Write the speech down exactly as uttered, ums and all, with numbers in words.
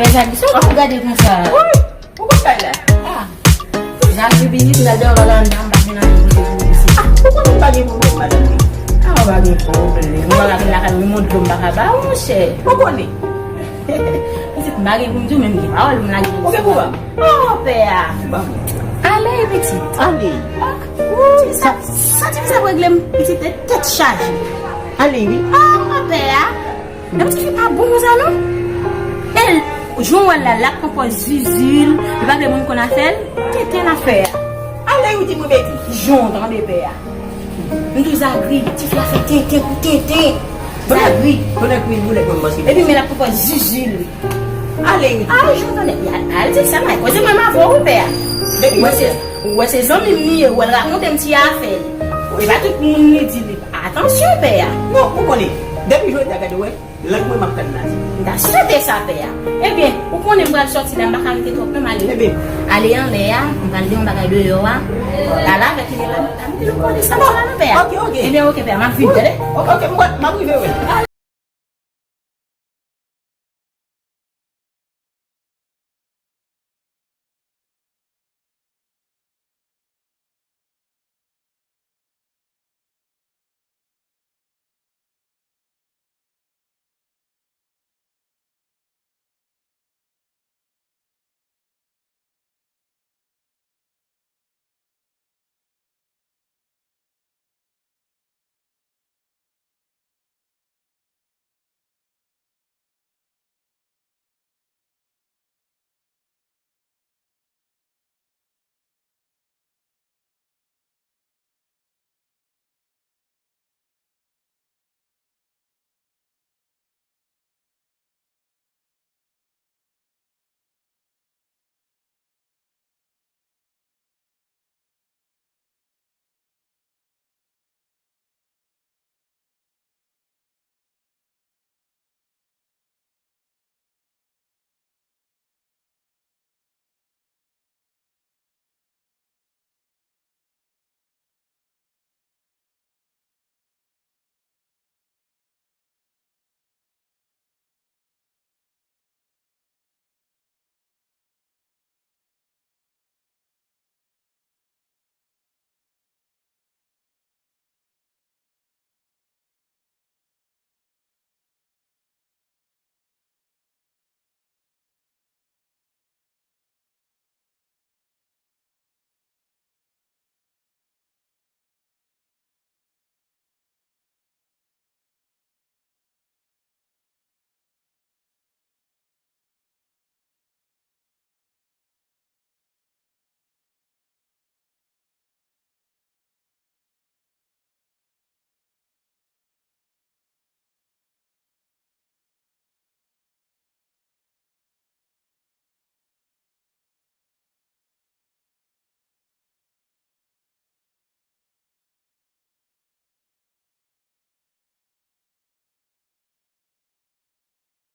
Pè Zaki, sa w ap gade konsa? Wi, ou konn kay la? Ah, Zaki pitit, m al deyò, m al anndan, m pa konn anyen kote pou isit. Ah, ou konnen m pa gen pwoblèm, madanm li. Ah, ou pa gen pwoblèm. Ou pa ka vin lakay mwen, yon dlo m pa ka ba ou, monchè. Ou konnen. Pitit, m pa gen pou m di w, men m gen pawòl pou m lage. Ou gen pou ban m? Oh, pè a. Ban m. Ale, pitit. Ale. Ah, ou, sa, sa ti fi sa ap regle m, pitit, tèt chaje. Ale, wi. Ah, pè a. Menm ti fi pa bon konsa non. E jan w wè l la, l ap pran pòz zizil, li pa vle moun konn afè l. Tenten l ap fè a. Ale ou di mwen betiz. Jan w tande pè a. M di w Zagri, ti fi a fè tenten pou tenten. Zagri. Tonnè kwi boulèt mwen panse. Epi men l ap pran pòz zizil. Ale ou di. A jan w tande. Al di sa may koze mwen m avè w wi pè a. Ou wè se, ou wè se zanmi m li ye, ou wè l rakonte m ti afè. E pa tout moun li di li. Atansyon pè a. Non, ou konnen. Depi jodi a gade w wè. Lang mwen m ap tann la. M ta swete sa pè a. Ebyen, ou konnen m pral sòti la, m pa ka rete twòp non, m ale. Ebyen. Ale anlè a, m pral gen yon bagay deyò a. Ala avèk li la, m ta mete nou kole sa la non pè a. Ok, ok. Ebyen, ok pè a, m ap vin tande. Ok, ok, m pral, m ap rive wè.